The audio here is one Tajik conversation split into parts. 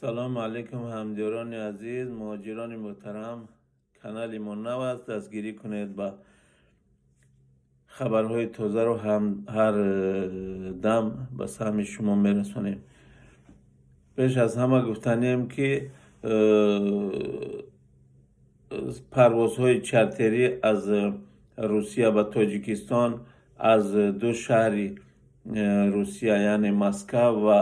Салому алейкум, ҳамдиёрони азиз, муҳоҷирони муҳтарам. Канали мо нав аст, дастгирӣ кунед ба хабарҳои тозаро ҳам ҳар дам ба саҳми шумо мерасонем. Пеш аз ҳама гуфтанием, ки парвозҳои чартерӣ аз Русия ба Тоҷикистон аз ду шаҳри Русия, яъне Москав ва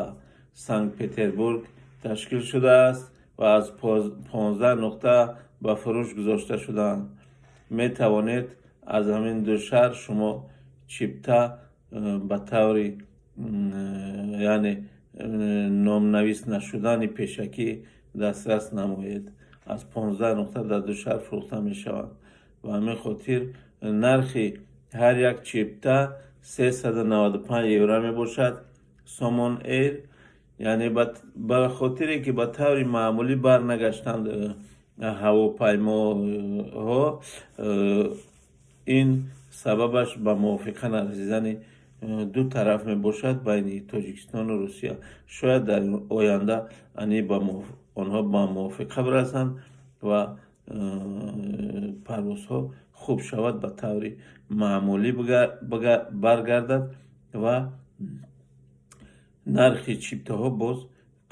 Санкт Петербург, ташкил шудааст ва аз 15 нуқта ба фурӯш гузошта шудаанд. Метавонед аз ҳамин ду шаҳр шумо чипта ба таври, яъне номнавис нашудани пешакӣ дастрас намоед. Аз 15 нуқта дар ду шаҳр фурӯхта мешаванд. Ба ҳамин хотир нархи ҳар як чипта 395 евро мебошад, Сомон Эйр. Яъне ба хотире ки ба таври маъмулӣ барнагаштанд ҳавопаймоҳо, ин сабабаш ба мувофиқа нарасидани ду тараф мебошад, байни Тоҷикистону Русия. Шояд дар оянда ани онҳо ба мувофиқа бирасанд ва парвозҳо хуб шавад, ба таври маъмулӣ баргардад ва нархи чиптаҳо боз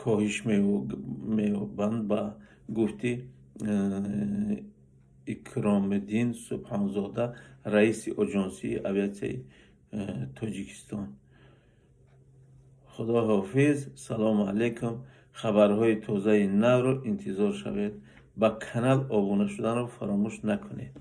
коҳиш меёбанд, ба гуфти Икромиддин Субҳонзода, раиси Оҷонсии авиатсияи Тоҷикистон. Худо ҳофиз, салому алайкум. Хабарҳои тозаи навро интизор шавед. Ба канал обуна шуданро фаромӯш накунед.